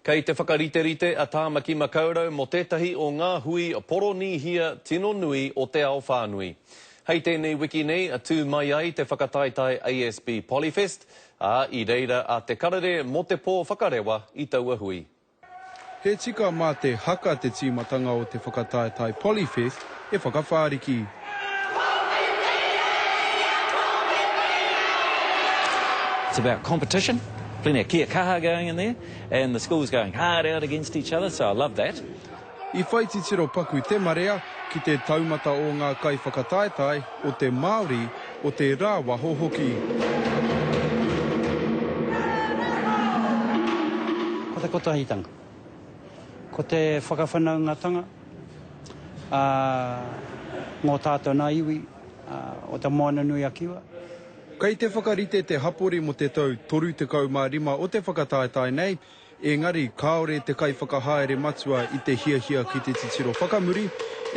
Kei te whakariterite a Tāmaki Makaurau mō tētahi o ngā hui Poronīhia tino nui o te ao whānui. Hei tēnei wiki nei, tū mai ai te whakataetae ASB Polyfest, ā, i reira a Te Karere mō te pō whakarewa i taua hui. He tika mā te haka te tīmatanga o te whakataetae Polyfest e whakawhāriki. It's about competition, plenty of kia kaha going in there, and the schools going hard out against each other, so I love that. I whai titiro paku te marea ki te taumata o ngā kaiwhakataetae, o te Māori, o te rāwaho hoki. Ko te kotahitanga. Ko te whakawhanaungatanga ā, ngō tātou nā iwi o Te Moananui-a-Kiwa. Kei te whakarite te hapori mō te tau 35 o te whakataetae nei, engari kāore te kaiwhakahaere matua i te hiahia ki te titiro whakamuri,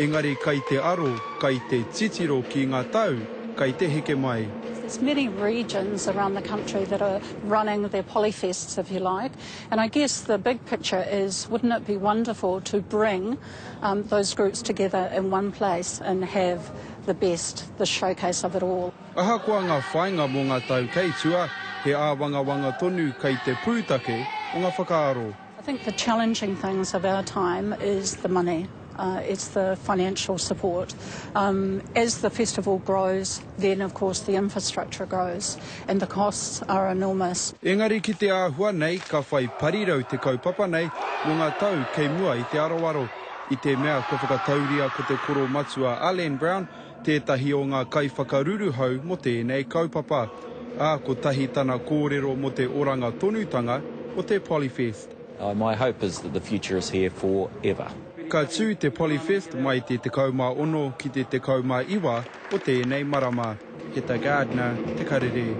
engari kai te aro, kai te titiro ki ngā tau kai te heke mai. There's many regions around the country that are running their polyfests, if you like, and I guess the big picture is wouldn't it be wonderful to bring um, those groups together in one place and have the best, the showcase of it all. Ahakoa ngā whāinga mō ngā tau kei tua, he āwangawanga tonu kei te pūtake o ngā whakaaro. I think the challenging things of our time is the money. Uh, it's the financial support. Um, as the festival grows, then of course the infrastructure grows and the costs are enormous. Engari ki te āhua nei ka whai parirau te kaupapa nei mō ngā tau kei mua i te aroaro, i te mea kua whakatauria ko te koro matua a Len Brown tētahi o ngā kaiwhakaruruhau mō tēnei kaupapa, ā, kotahi tana kōrero mō te oranga tonutanga o te Polyfest. My hope is that the future is here for ever. Ka tū te Polyfest mai te 16 ki te 19 o tēnei marama. Heta Gardiner, Te Karere.